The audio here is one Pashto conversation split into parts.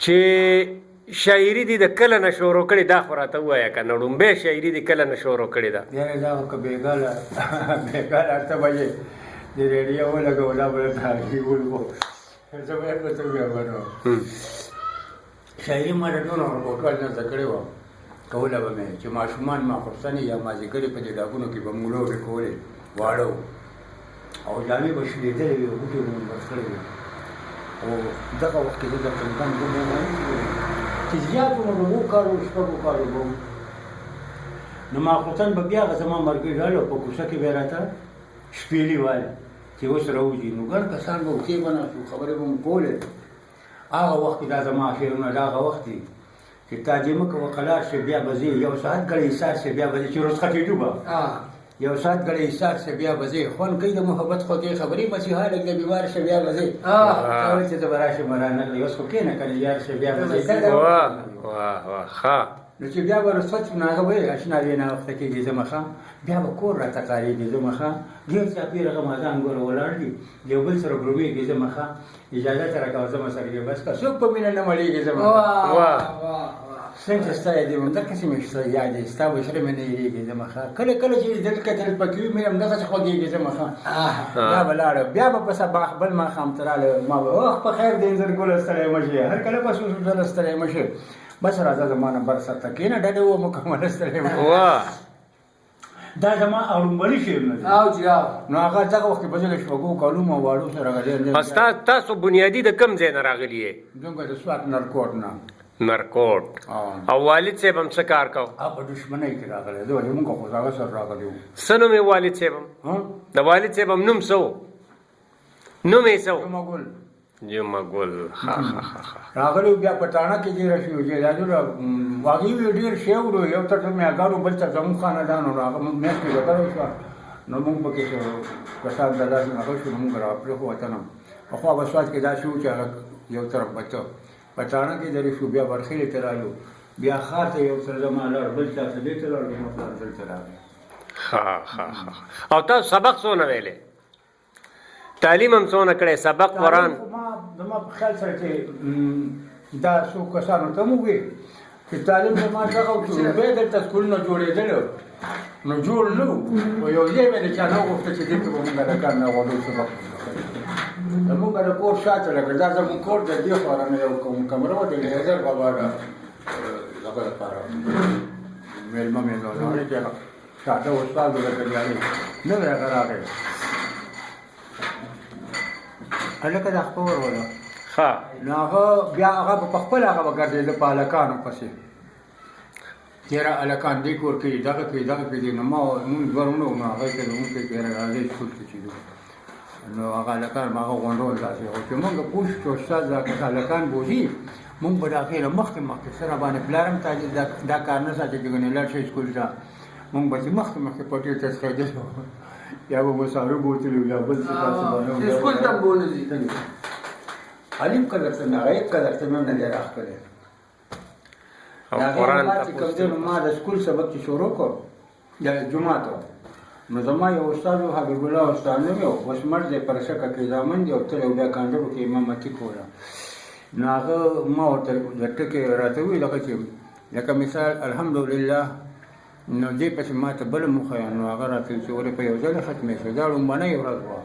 چې شاعري دې د کله نه شروع کړې، دا خو راته ووایه که نه، ړومبی شاعري دې کله نه شروع کړې ده؟ یاره دا خو که بېګا له بېګا له 8 بجې د ریډیو ولګوه، دا به درته هغې ولګو، زه به یې ورته ووایم. نو شاعري ما د ټولو کوټوال نه زده کړې وه. کوله به مې چې ماشومان ماخوستنې یا مازدیګرې په دې ډاګونو کې به موږ لوبې کولې، واړه وو او جامې به شلېدلې وې، غوټې به مو بس کړې وې. او دغه وخت کې زه تقریبا دومره نه چې زیات عمر 7 کالو، 6 کالو به وم. نو ماخوستن به بیا هغه زما مرګي راله، په کوڅه کې به یې راته شپېلي وایي چې اوس راوځي. نو ګڼ کسان به وکې به ناست وو، خبرې به مو کولې. هغه وخت کې دا زما شعرونه دا هغه وخت دي چې تا دې مه کوه قلار شي بیا به ځې، یو ساعت ګړی ایسار شي بیا به ځې، چې رخصتېدو به یو ساعت ګړی ایسار شي بیا به ځې، خوند کوي د محبت خوږې خبرې، مسیحا لږ د بیمار شي بیا به ځې، تا ویل چې زه به راشم رانغلې، اوس خو کښېنه کنې یار شي بیا به ځې. دا واه واه واه، ښه. نو چې بیا به رخصت شو، نو هغه به یې اشنا دی ناوخته کېږي زه مخه، بیا به کور راته قارېږي زه مخه، ډېر چاپېره غمازان ګوره ولاړ دي، یو بل سره ګرومېږي زه مخه، اجازه ته راکوه زه سره بس که څوک په مینه نه مړېږي زه مخه. واه. واه. څنګه چې ستا یادې هم دقسې مې ستا یادې، ستا بشره مې نه هېرېږي زه مخه، کله کله چې دل کتل پکې وي مې هم دغسې خوږېږي زه مخه. بیا به لاړه، بیا به په سبا بل ماښام ته راغله، ما به وخ په خیر دې انځر ګله ستړی مه شې، هر کله به څو څو ځله ستړی مه شې، بس راځه زما نه بر سر ته کښېنه، ډډه وه مکمله ستړی مه شې. دا زما اړومبني شعرونه دي. او جی او. نو هغه دغه وخت کې به زه له 6 کالو ما واړو سره غلی. پس تاسو بنیادي د کم ځای نه راغلي یې؟ زموږ د سوات نرکوټ نه. نرکوټ. او والد صاحب هم څه کار کاوه؟ هغه په دښمنۍ کې راغلی دی، ولې موږ خو هغه سره راغلي وو. څه نوم یې والد صاحب هم؟ ها؟ د والد صاحب هم نوم څه و؟ نوم یې څه و؟ جمعه ګل. جمعه ګل، ښه ښه ښه ښه. راغلی وو، بیا په تاڼه کې دېره شو، جایدادونه هغوی وي ډېر شی وړو، یو تر میاګانو بل تر زموږ خاندان و. نو هغه موږ میاشت کې جګړه وشوه، نو موږ پکې څه کسان ته داسې هغه شو، نو موږ را پرېښوتنه. پخوا به سوات کې داسې وو چې هغه یو طرف به ته په تاڼه کې درې شو، بیا برخېلې ته رالو، بیا ښار ته یو تر زما لاړ، بل چا ته دې ته لاړ، زما پلار دلته راغی. ښه ښه ښه. او تاسو سبق څونه ویلی؟ تعلیم هم څونه کړی؟ سبق، قرآن؟ تعلیم خو ما زما په خیال سره چې دا څو کسانو ته مو وی چې تعلیم زما دغه و چې لومړی دلته سکولونه جوړېدل، نو جوړ نه وو، خو یو ځای به د چا نه غوښته چې دلته به مونږ هلکان نه غواړو سبق. زمونږ د کور شاته، لکه دا زمونږ کور د دې خوا نه یو کوم کمره وه د حیدر بابا د دغه لپاره مېلمه مېلمه نو هغې کې شاته استاد و د کلیالۍ، نوی هغه راغی، هلکه دا خپه وروله. نو هغه بیا هغه به په خپله هغه به ګرځېده په هلکانو پسې، تېره هلکان دې کور کې دغه کې دغه کې دي. نو ما مونږ دوه وروڼه وو، نو هغه کې زمونږ کې تېره راځئ سکول ته چې ځو، نو هغه هلکان به هغه غونډول داسې. خو چې مونږ پوه شو چې استاد دا هلکان بوځي، مونږ به د هغې له مخکې مخکې سره باندې پلار هم دا کار نه ساتي چې ګنې لاړ شئ سکول ته، مونږ به چې مخکې مخکې پټې ته څښېدلو، یا به مو سارو بوتلو یا بل څه تاسو باندې. سکول ته بونه ځي. الف کله څه نه، غیب کله څه مې نه دی راښکلی. او د هغې قرآن نه بعد چې تپوس کوم دی، نو ما د سکول سبق چې شروع کړ د جومات، نو زما یو استاد و، حبیب الله استاد نوم یې و، اوس مړ دی، پر شکه کې زامن دی او تل بیا کانډرو کې امامتي کوله. نو هغه ما ورته د ټکي راته وویل، لکه چې لکه مثال الحمدلله، نو دې پسې ما ته بله موخه. نو هغه راته وویل چې ولې په یو ځل ختمې شوې؟ دا لومړنۍ ورځ وه،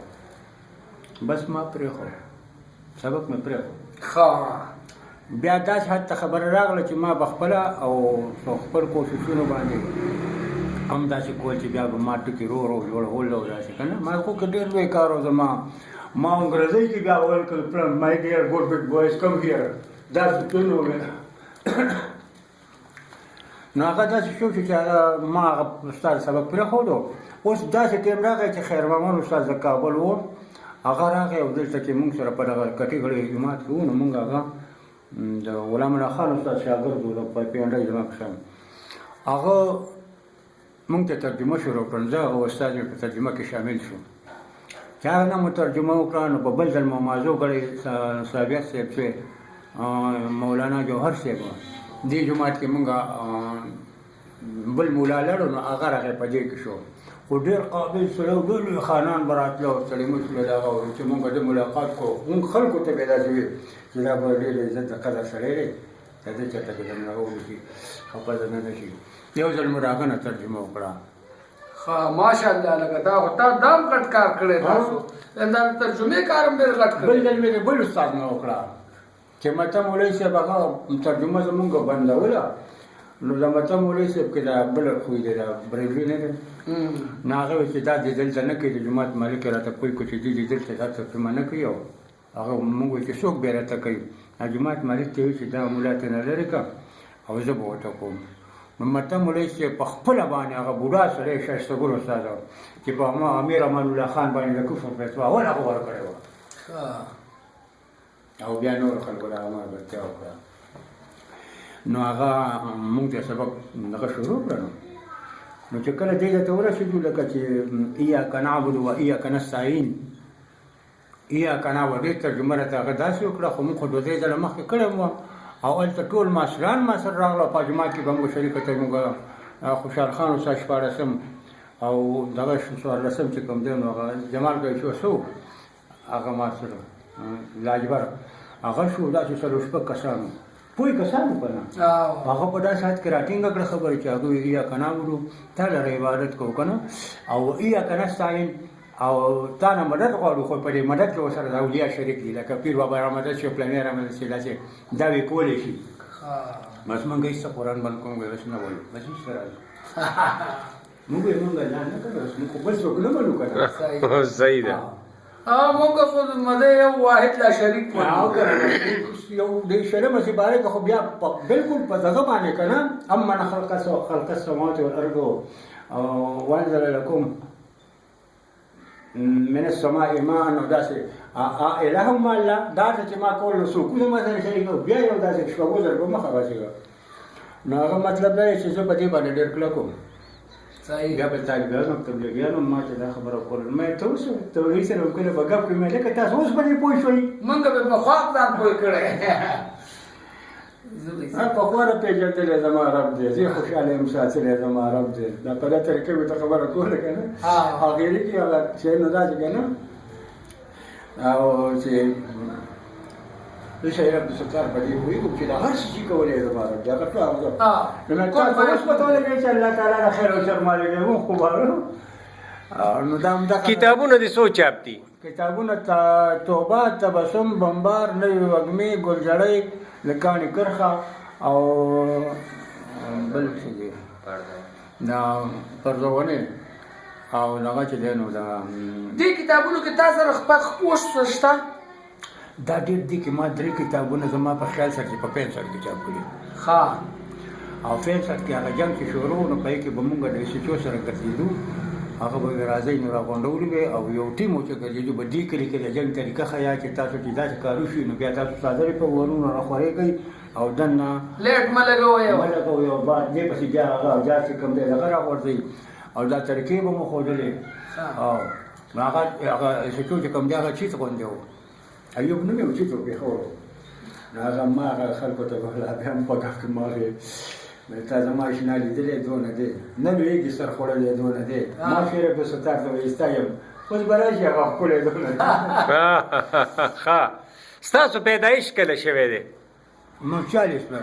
بس ما پرېښود، سبق مې پرېښود. بیا داسې حد ته خبره راغله چې ما به خپله او خپل کوششونو باندې هم داسې کول چې بیا به ما ټکي رو رو جوړول او داسې که نه، ما خو که ډېر لوی کار و زما. ما انګرېزۍ کې بیا ویل کړل، "My dear good big boys, come here." داسې تون وویل. نو هغه داسې شو چې هغه ما هغه استاد سبق پرېښودو. اوس داسې ټایم راغی چې خیر محمد استاد د کابل و، هغه راغی او دلته کې مونږ سره په دغه کټي غړي جومات کې وو. نو مونږ هغه د غلام الله خان استاد شاګرد و، د پینډۍ زما په خیال. هغه مونږ ته ترجمه شروع کړل، زه هغه استاد مې په ترجمه کې شامل شو. چې هغه نه مو ترجمه وکړه، نو په بل ځل مو موضوع کړې صاحبیت صاحب چې مولانا جوهر صاحب دې جومات کې مونږ بل مولا لړو، نو هغه راغی په دې کې شو. خو ډېر قابل سړی و، ډېر لوی خانان به راتله او سړی مشر له هغه و چې مونږ د ملاقات کوو، مونږ خلکو ته به یې داسې وي چې دا به ډېر عزت د قدر سړی دی، د ده چېرته به زموږ هغه ونشي، خفه زنه نه شي. یو ځل مو د هغه نه ترجمه وکړه. ښه، ماشاءالله، لکه دا خو تا دا هم غټ کار کړی، تاسو دا د ترجمې کار هم ډېر غټ کړی. بل ځل مې د بل استاد نه وکړه چې مته مولوي صاحب هغه ترجمه زمونږ بندوله، نو د مته مولوي صاحب کې دا بل خوی دی، دا بریلوي نه دی، نو هغه وایي چې دا دې دلته نه کوي، د جومات مالک یې راته پوه کړو چې دې دلته دا ترجمه نه کوي. او هغه مونږ وایي چې څوک بیا راته کوي، جومات مالک ته وایي چې دا ملا ته نه لرې که او زه به ورته کوم. نو مته مولوي صاحب په خپله باندې هغه بوډا سړی ښایسته ګل استاد چې په امیر امان الله خان باندې د کفر فتوا اول هغه ورکړې وه، او بیا نور خلکو د هغه ملګرتیا وکړه. نو هغه مونږ ته سبق دغه شروع کړه. نو چې کله دې ته ورسېدو، لکه چې ایاک نعبد و ایاک نستعین، ایاک نعبد، دې ترجمه راته هغه داسې وکړه، خو مونږ خو دوه درې ځله مخکې کړې وه، او هلته ټول ماسران ما سره راغله په جومات کې به موږ شریکه ته موږ خوشحال خان استاد شپاړسم او دغه څوارلسم چې کوم دی، نو هغه جمال کوي چې څو هغه ما سره لاجبر هغه شو، داسې څلور شپږ کسانو پوه کسانو که نه، هغه په داسې حد کې راټینګه کړه خبره چې هغوی ایاک نعبدو، تا لره عبادت کوو که نه، او ایاک نستعین، او تا نه مدد غواړو، خو په دې مدد کې ورسره د اولیا شریک دي، لکه پیر بابا را مدد شي، پلانی را مدد شي، داسې دا وی کولی شي. بس مونږ هېڅ څه قرآن بند کوم، بس نه وایو، بس هېڅ څه راځي مونږ یې مونږ الله نه کړو، بس مونږ خو بل څوک نه منو که نه. صحیح ده. مونږ خو مده یو واحد لا شریک منو یو د شلمه سپاره کې خو بیا بالکل په دغه باندې که نه، امن خلق السماوات والارض او وانزل لکم من السماء ماء، نو داسې اله مع الله، دا چې ما کول نو څوک ما سره شریک، بیا یو داسې شپږو زرو په مخه باسي. نو هغه مطلب دا دی چې زه په دې باندې ډېر کلک وم. بیا به طالبانو تبلیغیانو ما ته دا خبره کوله، ما ته اوس تبلیغي سره کله به ګپ کوي، لکه تاسو اوس په دې پوه شوئ، مونږ به پخوا ځان پوه کړی. پخوا نه پېژندلی زما رب دی، زه خوشحاله یم ساتلی زما رب دی. دا په دا طریقه مې ته خبره کوله که نه، هغې کې هغه چې نو داسې که نه، او چې زه شاعر عبدالستار په دې پوهېږم چې دا هر څه چې کولی زما رب دی، هغه ټول هغه نو مې تاسو اوس پته ولګېده چې الله تعالی د خیر او شر مالک دی. مونږ خو نو دا همدغه کتابونه دې څو چاپ دي؟ کتابونه توبه، تبسم، بمبار، نوې وږمې، ګلجړۍ، د کاڼي کرښه او بل څه دي، دا پرځونې او دغه چې دی. نو دا دې کتابونو کې تا سره خپل اوس څه شته؟ دا ډېر دي کې ما درې کتابونه زما په خیال سره چې په پنسل کې چاپ کړي. او پنسل کې هغه جنګ چې شروع، نو په کې به مونږ د ایس ایچ او سره ګرځېدو، هغه به راځي نو راغونډولي به، او یو ټیم و چې ګرځېدو به دې کلي کې د جنګ طریقه ښیه چې تاسو چې داسې کار وشي نو بیا تاسو څادرې په ورونو راخورې کوئ او دننه لیټ مه لګوئ، مه لګوئ، او بعد دې پسې بیا هغه اوزار چې کوم دی هغه راغورځوئ، او دا طریقې به مو ښودلې. او هغه هغه ایس ایچ او چې کوم دی هغه چیت غوندې و، ایوب نوم یې و، چیت و پېښور و. نو هغه ما هغه خلکو ته ویل، بیا هم په ګپ کې ما ویل، تا زما اشنا لیدلی دونه دی، نه لوېږي سر خوړلی دونه دی، ما شعر عبدالستار ته ویل ستا یم، اوس به راشي هغه ښکلی دونه دی. ښه، ستاسو پیدایش کله شوی دی؟ نو 40 به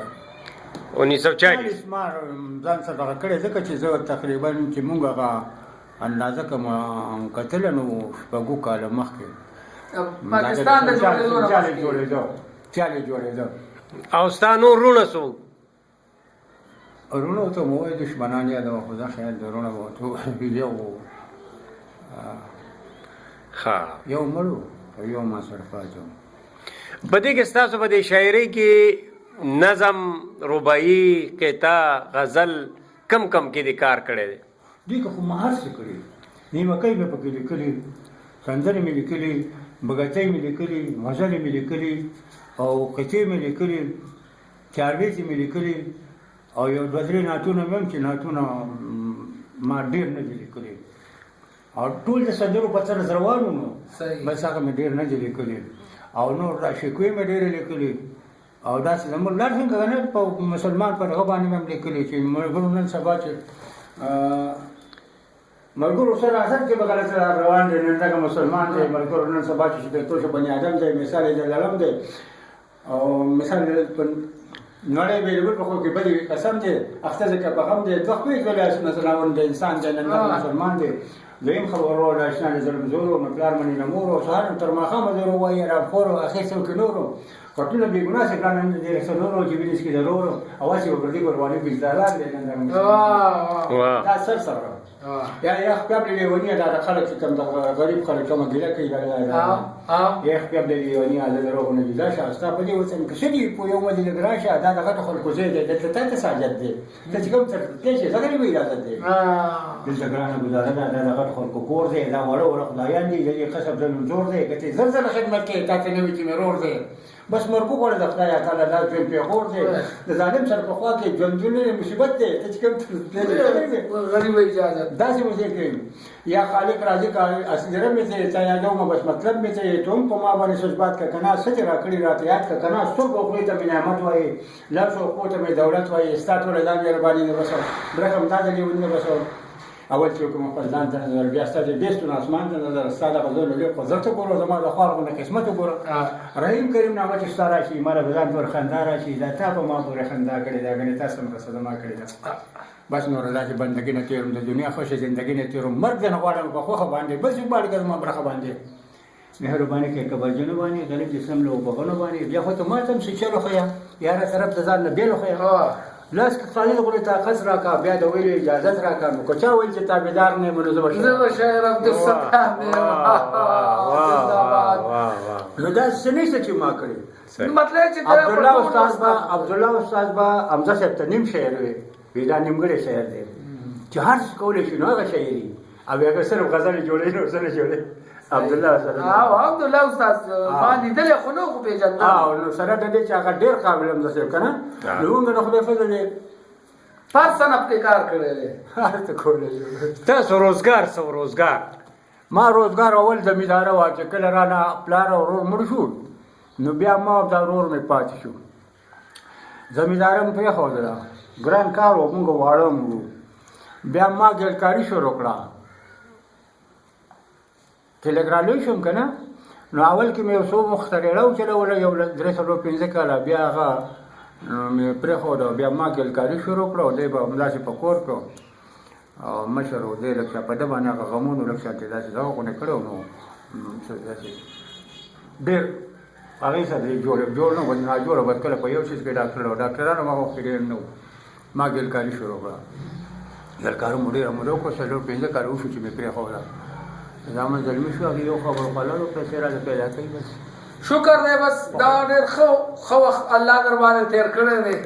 1940 ما ځان سره دغه کړی، ځکه چې زه تقریبا چې مونږ هغه اندازه کوم کتله نو شپږو کاله مخکې پاکستان د جوړېدو نه مخکې جوړېدو، 40 جوړېدو. او ستا نور وروڼه څوک؟ وروڼو ته مو وایي دښمنان یادوه، خو دا خیال د وروڼه به یو ښه یو مړ و او یو ما سره پاتې و. په دې کې ستاسو په دې شاعرۍ کې نظم، رباعي، قطعه، غزل کم کم کې دې کار کړی دی؟ دې کې خو ما هر څه کړي، نیمکۍ مې پکې لیکلي، سندرې مې لیکلي، بګتۍ مې لیکلي، غزلې مې لیکلي، او قطعې مې لیکلي، چاربیتې مې لیکلي، او یو دوه درې نعتونه مې هم چې نعتونه ما ډېر نه دي لیکلي، او ټول د سندرو په طرز روان وو، نو بس هغه مې ډېر نه دي لیکلي. او نور دا شکوې مې ډېرې لیکلي، او داسې زموږ لار څنګه که نه په مسلمان پر هغه باندې مې هم لیکلي چې ملګرو نن سبا چې ملګرو سره اصل کې به غلط روان دی. نن دغه مسلمان دی ملګرو، نن سبا چې شپېتو شو بني آدم دی، مثال یې د لړم دی او مثال په نړۍ بېلابېل په خو کې بدې قسم دی، اخته ځکه په غم دی، دوه خپې دوه لاسونه ځناور دی، انسان دی، نن دغه مسلمان دی. دویم خبر ورور اشنا دی، ظلم زور و، نو پلار مني نه مور و، سهار نو تر ماښامه زور وایي رامخور و، اخر څوک نور و، کټونه بې ګناه سي پلان نن دې څلورو چې وینې کې ضرور او هسې به پردي قرباني بزداران دی نن دغه مسلمان. واه دا سر سره یا یا خپل لیونی دا خلک چې کوم د غریب خلک کومه ګیله کوي دا یا خپل لیونی دا دروغ نه جدا شه، ستا په دې وطن کې څه دي په یو مدینه کې راشه، دا د غټو خلکو ځای دی، دلته تا ته ساجت دی، ته چې کوم څه تللی شې څنګه به اجازه دی؟ دلته ګرانه ګزاره ده، دا د غټو خلکو کور دی، دا واړه واړه خدایان دي، د دې قصب ظلم زور دی، که ته زر ځله خدمت کوې تا ته نه وي چې مې ورور دی، بس مرګ وغواړه د خدای تعالی دا ژوند پېغور دی، د ظالم سره په خوا کې ژوندون نه مصیبت دی، ته چې کوم غریب اجازه داسې مزه کوي. یا خالق رازق اصل مې ته تا یادوم، بس مطلب مې ته ته هم په ما باندې سوچ بات که کنه، څه دې راکړي راته یاد که کنه، سترګو خولې ته مې نعمت وایي، لاس او پښو ته مې دولت وایي، ستا ټوله دا مهرباني نه بسو، برخه هم تا د لیوني نه بسو. اول چې کوم خپل ځان ته نظر، بیا ستا د بېستون اسمان ته نظر، ستا د غزلو لوی قدرت وګوره، زما د خوار غوندې قسمت وګوره، رحیم کریم نامه چې ستا راشي ما له ځان پورې خندا راشي، دا تا په ما پورې خندا کړې ده، ګنې تا څومره صدمه کړې ده. بس نور داسې بندګي نه تېروم، د دنیا خوښه زندګي نه تېروم، مرګ دې نه غواړم په خوښه باندې، بل څوک باندې که زما برخه باندې مهرباني کوي کبرجنو باندې، غریب جسم له وبغنو باندې، بیا خو ته ما ته هم څه چل وښیه یاره، طرف د ځان نه بېل وښیه، لاس کې خالي غوړي طاقت راکا، بیا د ویلو اجازت راکا، نو که چا ویل چې تابعدار نه یم نو زه به زه به شاعر عبدالستار نه یم. نو داسې څه نشته چې ما کړي. مطلب چې عبدالله استاد به عبدالله استاد به حمزه صاحب ته نیم شعر وي، وی دا نیمګړی شعر دی چې هر څه کولی شي نو هغه شاعري، او هغه صرف غزلې جوړوي نو څه نه جوړوي. عبدالله استاد عبدالله استاد ما لیدلی خو نه خو پېژندل. نو سره د دې چې هغه ډېر قابل حمزه صاحب که نه، نو موږ نو خدای فضل دی هر صنف کې کار کړی دی، هر څه کولی شو. تاسو روزګار څه روزګار؟ ما روزګار اول زمینداره وه چې کله رانه پلار او ورور مړ شو، نو بیا ما او دا ورور مې پاتې شو، زمینداره مې پرېښودله، ګران کار و، موږ واړه وو. بیا ما ګلکاري شروع کړه، چې لږ را لوی شوم که نه، نو اول کې مې یو څو مخته رېړه وچلوله، یو درې څلور پنځه کاله، بیا هغه مې پرېښوده، بیا ما ګلکاري شروع کړه، او دی به همداسې په کور کړو، او مشر و دی لږ څه په ده باندې هغه غمونو لږ څه داسې دغه غونې کړی و، نو څه داسې ډېر هغې سره یې جوړ جوړ نه و، ناجوړه بس کله په یو څیز کې ډاکټر و، ډاکټرانو هغه وخت کې ډېر نه و. ما ګلکاري شروع کړه، ګلکاري مو ډېره موده وکړه، څلور پنځه کاله وشو چې مې پرېښوده. زامن زلمي شو، هغې یو خبر خوړلو پیسې راته پیدا کوي بس. شکر دی، بس دا ډېر ښه وخت الله در باندې تېر کړی دی.